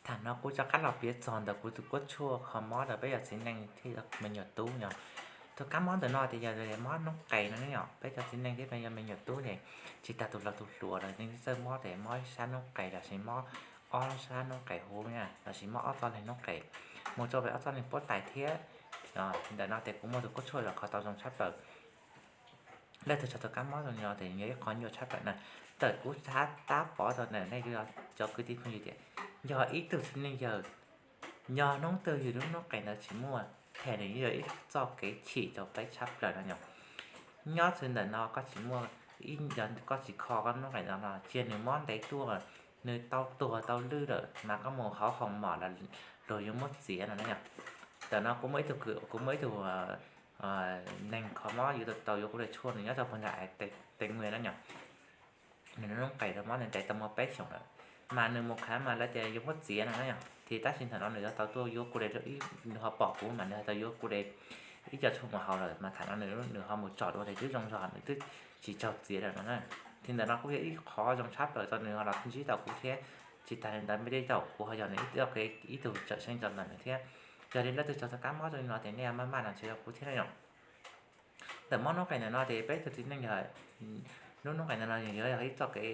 Thaum no kuv rov qab los piav txog ntawm kuv tus kuab tshuaj kho mob rau peb cov txiv neej thiab me nyuam tub no. Tus kab mob ntawm no ces yog mob noob qes no ne yom. Peb cov txiv neej thiab me nyuam tub ces tsis tas tus laus tus hluas los yeej txawj mob ces mob ib sab noob qes lossis mob ob sab noob qes huv na, lossis mob ob txoj leeg noob qes mus rau pem ob txoj leeg puab tais thiab. Ntawm no ces kuv muaj tus kuab tshuaj los kho tau zoo tshaj plaws. Leej twg raug tus kab mob zoo li no ces yog ib qho nyuaj tshaj plaws na. Tawm kuv tab pov tau ntawm nej cov kwv tij phooj ywg tias yog ib tug txiv neej yawg, yog hnub twg yus lub noob qes ntawd tsis muaj, them nws yog ib txoj kev chim rau peb tshaj plaws no yom. Nyob txij ntawm no koj tsis muaj, yog koj tsis kho koj noob qes ntawd no cia nws mob ntev tuaj, nws tau tuag tau lwj lawm mas koj mus hauv hoos mom los luag yuav muab txiav no na yom. Ntawm no kuv muaj ib tug, kuv muaj ib tug neeg kho mob yuav tau yuav kuv daim tshuaj, nws nyob rau puag nram Tây Nguyên na yom. Nws noob qes rau mob nws ntev tau muaj peb xyoos lawm, mas nws mus khav mas lawv tias yuav muab txiav no na yom. Ces tab sis thaum no nws yuav tau tuaj yuav kuv daim, nws ho pom kuv mas nws ho tau yuav kuv daim ib co tshuaj mus haus lawm mas thaum no nws ho mus tsom dua ces twb zoo zog, nws twb tsis raug txiav lawm no na. Ces ntawm no kuj yog ib qho zoo tshaj plaws rau nws ho los ntsib tau kuv thiab. Tsis tas li ntawd me tej zaum kuv ho yog nws ib tug txawj xeeb rau ntawm nws thiab. Yog li leej twg raug tus kab mob zoo li no ces nej maj maj los ntsib rau kuv thiab na yom. Ntawm mob noob qes ntawm no ces peb cov txiv neej yog, lub noob qes ntawm no yog ib txoj kev,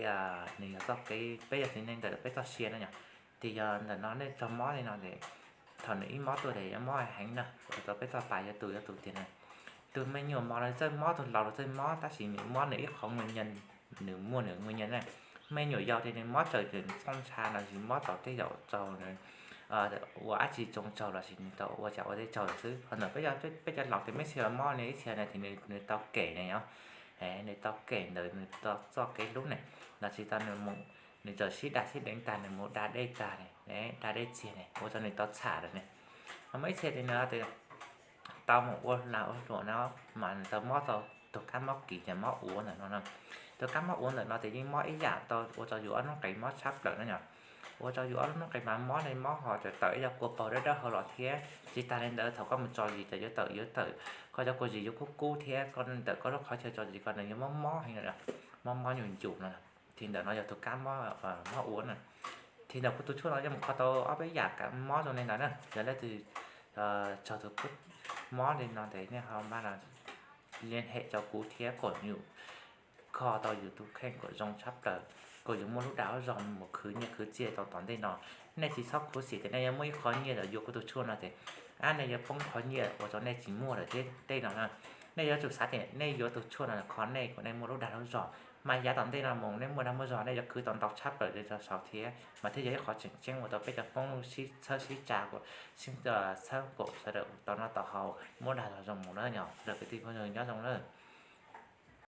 nws yog txoj kev peb cov txiv neej ntawm peb txoj sia na yom. Ces yog ntawm no nej raug mob li no ces thaum nws ib mob tuaj ces yuav mob heev na, ua rau peb txoj pas yuav tus yuav tus tiag na. Tus me nyuam mos los txawj mob, tus laus los txawj mob, tab sis nws mob nws ib qho nguyên nhân, nws muaj nws nguyên nhân na. Me nyuam yaus ces nws mob raws txoj ntsha lossis mob tau tej zaum raug ua dab tsi tsoos tsaug lossis nws tau ua cas ua tej tsaug xwb. Ho ntawm peb, peb cov laus ces meb txhia mob li ib txhia na ces nws tau kem ne yom. Nws tau kem ntawm nws txoj kev hlub ne, lossis tau nws mus, nws txawm sib dag sib deev tag nws mus da dej tag ne, da dej txiag ne ua rau nws tau txham lawm ne. Ho muaj ib txhia ces nws tau mus ua lag ua luam no mas nws tau mob tau tus kab mob kis ces mob uav ntawm no no. Tus kab mob uav ntawm no ces yeej mob ib yam tau ua rau yus ob lub qes mob tshab plaws no yom. Ua rau yus ob lub qes mas mob ne mob ho txawm tawm ib co kua paug dawb dawb hauv los thiab. Tsis tas li ntawd thaum koj mus tso zis ces yuav tawm, yuav tawm, koj cov kua zis yuav kub kub thiab koj ntawm koj lub qhov chaw tso zis ko nws yuav mob mob heev no, mob mob nyuj ncus no. Ces ntawm no yog tus kab mob uav na. Ces ntawm kuv tus tshuaj no yeej mus kho tau ob peb yam mob zoo li ntawd na. Yog leej twg raug tus kab mob li no ces nej ho maj los liên hệ rau kuv thiab kom yus kho tau yus tus kheej kom zoo tshab plaws, kom yus muaj lub dag lub zog mus khwv nyiaj khwv txiaj tau tom ntej no. Nej tsis txhob khuv xim tias nej yuav muaj ib qho nyiaj los yuav kuv tus tshuaj no ces, ab, nej yuav poob qhov nyiaj ua rau nej tsis muaj lawm thiab tej no na. Nej yuav tsum xav tias nej yuav tus tshuaj no kho nej kom nej muaj lub dag lub zog, mas yav tom ntej no mus nej muaj dag muaj zog nej yuav khwv tau ntau tshab plaws li rau saud thiab mas thiaj yog ib qho tseem ceeb ua rau peb cov Hmoob sib txhawb sib tsa, sib txhawb kom sawv daws tau noj tau haus muaj dag zog zoo mus na yom. Sawv daws kwv tij phooj ywg nyob zoo na.